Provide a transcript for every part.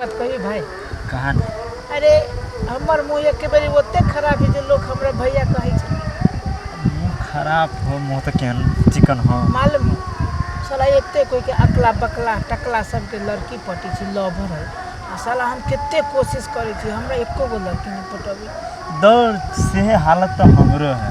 बात कही भाई। कहाँ ने? अरे हमर मुँह एक बेरी ओते खराब है जे लोग हमरा भैया कहै छै। मुँह खराब हो, मुँह तऽ केहन चिकन हो। मालूम हो साला एते कोई के अकला बकला टकला सबके लड़की पटी छै, लवर है। आ साला हम कते कोशिश करै छी, हमरा एको गो लड़की नहीं पटबी। दौड़ से हालत तऽ हमरो है।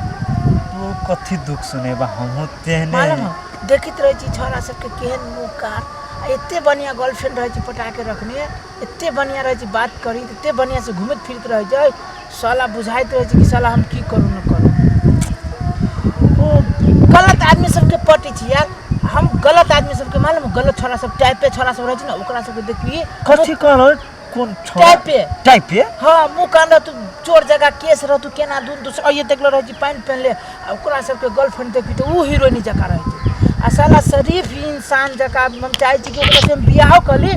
तू कथी दुख सुनेबा, हमहूँ तेहने। मालूम हो देखैत रहै छी छोरा सबके केहन मुँह कार, आ एते बढ़िया गर्लफ्रेंड रहै छै पटा के रखने, एते बढ़िया रहै छै बात करी, एते बढ़िया से घूमैत फिरैत रहै छै, साला बुझाइत रहै छै कि साला हम की करू न करू। ओ गलत आदमी सबके पटै छी यार, हम गलत आदमी सबके मालूम हो, गलत छोरा सब टाइपे छोरा सब रहै छै ने, ओकरा सबके देखबी। कथी कहलो, कोन छोरा? टाइपे। टाइपे? हाँ, मुँह कान रहतु चोर जगह, केस रहतु केना दून दूस अइए देखलो रहै छी पैंट पहनले, आ ओकरा सबके गर्लफ्रेंड देखबी तऽ उ हीरोइनी जकाँ रहै छै। आ साला शरीफ इंसान जकाँ हम चाहै छी कि ओकरा से हम बियाहो कऽ ली,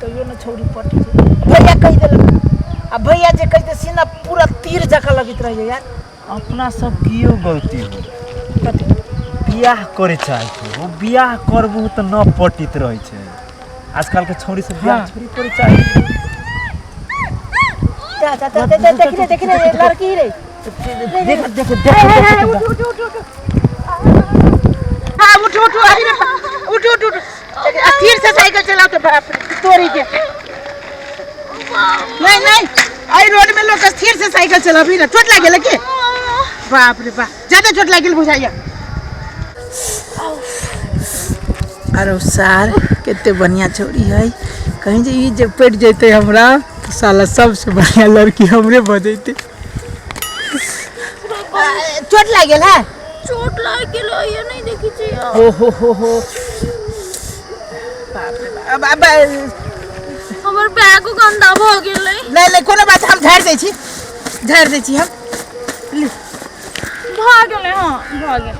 तैयो ने छौरी पटै छै। भैया कहि देलक, आ भैया जे कहि दे सीना पूरा तीर जकाँ लगैत रहैए यार। अपना सब कियो गलती हो। कथी? बियाह करे चाहै छै, ओ बियाह करबू तऽ न पटित रहै छै। आजकल के छौरी सब बियाह छोरी करे चाहै छै। जा जा जा जा, देख रे देख रे, लड़की रे। देख देख देख, उठ उठ उठ उठ, हाँ उठ उठ, अरे रे उठ उठ उठ, स्थिर से साइकिल चलाओ तो बाप रे तोरी के। नहीं नहीं, आई रोड में लोग स्थिर से साइकिल चलाबी ना, चोट लागेल के? बाप रे बाप, ज्यादा चोट लागेल बुझाइया। अरे सार कते बढ़िया छोरी है, कहीं जे ई जे पट जैते हमरा तो साला सबसे बढ़िया लड़की हमरे भ जैते। चोट लागेल है? चोट लाग गेल, ये नहीं देखी छी। हो हो हो हो, बाप रे बाप। अब हमर बैगो गंदा भ गेलै। नहीं नहीं कोनो बात, हम झाड़ दै छी, झाड़ दै छी हम। भ गेलै, हाँ भ गेल।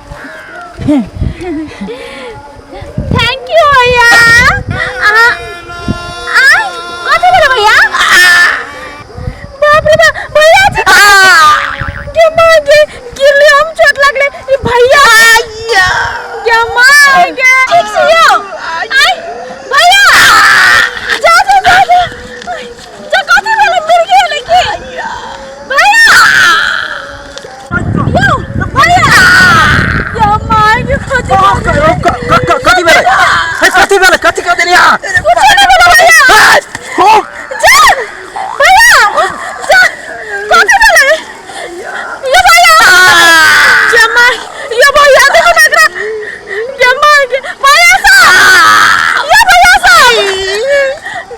Thank you भैया। अहाँ आय कथी भेलै भैया? बाप रे बाप, भैया जी के मार के गिरले, हम चोट लागले ई भैया के मार के। ठीक से यो आय भैया, जा जा जा जा जा, कथी भेलै? मिल गेलै की भैया? यो भैया या मार के कथी कथी भेलै? कथी भेलै? कथी कह देलियै अहाँ? कुछो नहि भेलै भैया। हो जा भैया जा, कथी भेलै? यो भैया जमा, यो भैया देखो ना एकरा जमा के भैया सा, यो भैया सा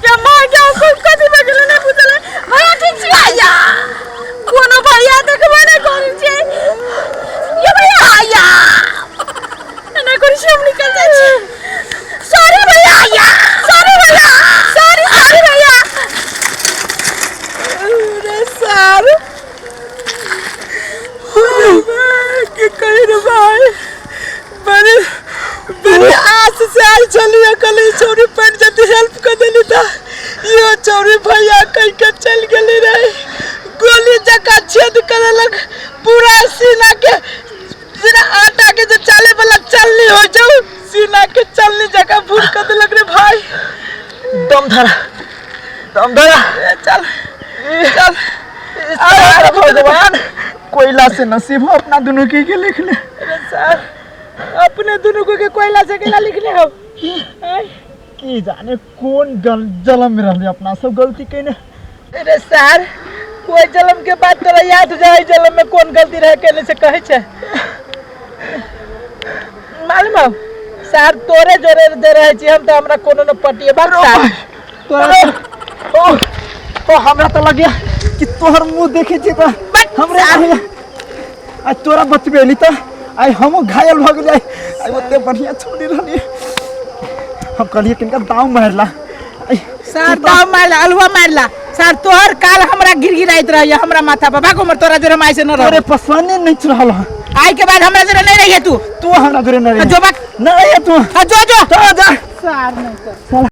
जमा के कथी भऽ गेलै नहि बुझलै। भैया ठीक छी? कोनो भैया देखबो नहि करै छै। यो भैया एना करै छी, हम निकल जाइ छी। सॉरी भैया, सॉरी भैया, सॉरी सॉरी भैया। अरे सार की कही रे भाई, बड़े बड़े आस से आयल छलियै, कहली छौरी पड़ि जेतै हेल्प कऽ देली तऽ इहो छौरी भैया कहि के चलि गेली रे। गोली जकाँ छेद कऽ देलक पूरा सीना के, जेना आटा के जे चाले वाला चलनी होइ छै, उ सीना के चलनी जकाँ भूर कऽ देलक रे भाई। दम धरा, दम धरा। ए, चल चल। अरे भगवान, कोयला से नसीब हो अपना दोनों के के लिख ले। अरे सर अपने दोनों को के कोयला से केला लिखले हो? आय, की जाने कोन गल जलम में रहले अपना सब गलती कइने। अरे सर कोई जलम के बाद तोरा याद हो जाए जलम में कौन गलती रहे केने से कहै छै। मालूम हो सर तोरे जोरे दे रहे छी हम, तो हमरा कोनो न पटिए बात सर तोरा। ओ ओ हमरा तो लगिया कि तोहर मुंह देखे छी त हमरा आ तोरा बचबेली त आइ हमहूँ घायल भऽ गेलियै। आइ ओते बढ़िया छोड़ी रहली, हम कहलियै किनका दाव मारला। सर दाव मारला, अलुआ मारला सर, तोहर काल हमरा गिरगिराइत रहैया हमरा माथा पर। भागो मर, तोरा जोरे हम आइ से न तोरे रहब। पसंदे नहीं रहल हँ। आइ के बाद हमरा जोरे नहीं रहिए तू। तू हमरा जोरे न रहिए। जो बाक न रहिए तू। हाँ, जो जो तो जा सर नहीं तो साला।